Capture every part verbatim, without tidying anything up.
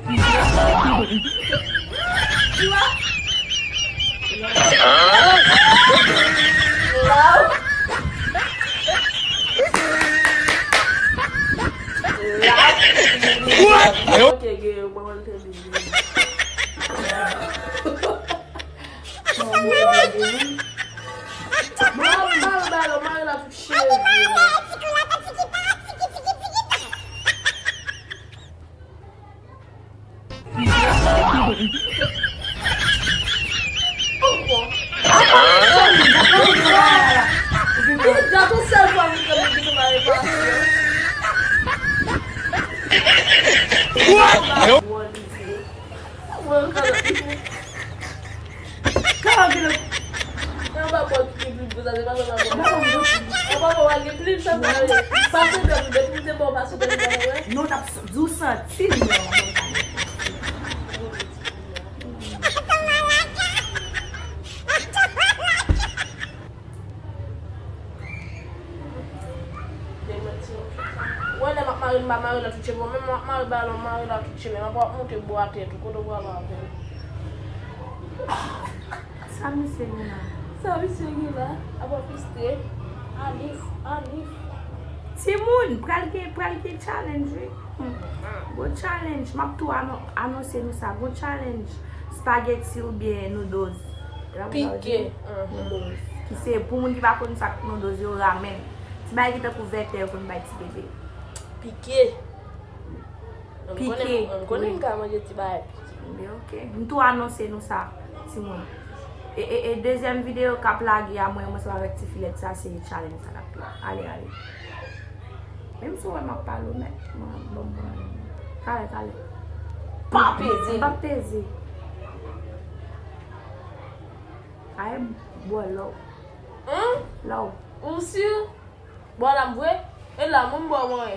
Ok, gen yon mwen te di. Mwen ap bal balon, mare la tout cheve mwen. Gato sèl fwa m konn ki te mare pa. Mwen konn. Kara gen. Nan pa bò ki gen plim pou sa, se pa sa nan bò. Nan pa bò a gen plim, sa pa vle. Pase dòmi, depi m te ba w pase dòmi, w pa wè? Non, n ap s-, di w santi l, non. Wè, lè m ap mare, m pa mare la tout cheve, menm m ap mare balon, m mare la tout cheve, m ap wè ap monte bò atè tou, kote w pral avè l? Sa misye gen la? Sa misye gen la? Apa fistre. Alif, alif. Timoun, pral gen, pral gen challenge, wi. Hmm. Bon challenge. M ap tou anon-, anonse nou sa. Bon challenge. Spaghetti oubyen noodles. Pike. Mhm. Noodles. Ki se pou moun ki pa konn sa k noodles yo, ramen. Ti bagay ki tankou vètè yo konn bay ti bebe. Pike. Pike. M konnen, m konnen m ka manje ti bagay pike. Ebyen, ok. M tou anonse nou sa, timoun. E, e, e dezyèm videyo k ap lage a, mwen, mwen ansanm avèk ti filèt sa, se challenge sa n ap fè. Ale, ale. Menm si w wè m ap pale w nèt, mwen, bon, bon. Kale, kale. Pa peze. M p ap peze. Kale, bwè lòw. Hein? Lòw. Ou si? Bwè la m vre? E la, moun bwè mwen.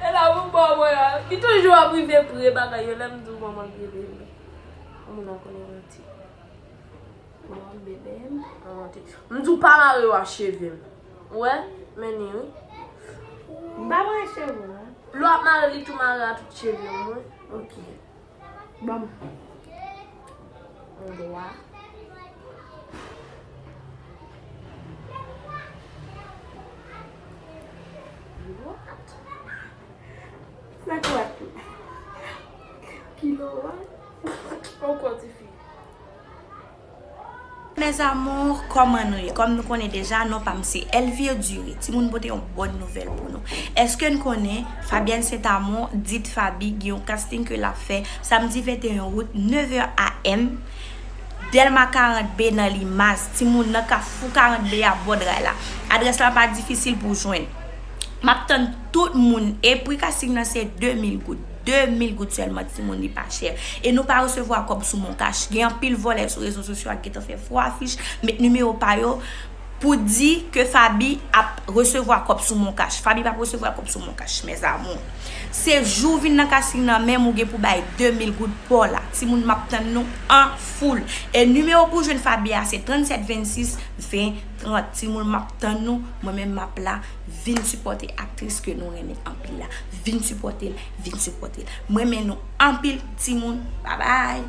E la, moun bwè mwen. Ki toujou ap rive pre bagay yo, lè m di w manman l rele m. Moun nan konnen manti. Bon, bebe m. An monte. M di w pa mare yo a cheve m. Ou wè? Men ni wi. M pa mare cheve w, non. Lè w ap mare li tou mare a tout cheve w, wi. Ok. Ban m. Yon dwa. What? Sa kwat. Kilo wa. Ankò ti fi. Mes amours, kòman nou ye? Kòm nou konnen deja, non pa m se Elvire Dury. Timoun, pote yon bòn nouvèl pou nou. Èske n konnen Fabienne Saint-Amour, dit Faby, gen yon casting ke l ap fè samdi venteyen out, nèf è a m, Dèlma karant B nan Limaz. Timoun, nan Kafou karant B a, bò dray la. Adrès la pa difisil pou jwenn. M ap tann tout moun. E pri casting nan se de mil goud. De mil goud sèlman, timoun, li pa chè. E nou pa resevwa kòb sou Moncash. Gen anpil vòlè sou rezo sosyo a ki gentan fè fo afich, met nimewo pa yo pou di ke Faby ap resevwa kòb sou Moncash. Faby p ap resevwa kòb sou Moncash, mes amours. Se jou w vin nan casting nan, menm ou gen pou bay de mil goud pa w la. Timoun, m ap tann nou an foul. E nimewo pou jwenn Faby a, se trannsèt vennsis ven trant. Timoun, m ap tann nou. Mwen menm, m ap la. Vin sipòte aktris ke nou renmen anpil la. Vin sipòte l, vin sipòte l. M renmen nou anpil, timoun. Babay!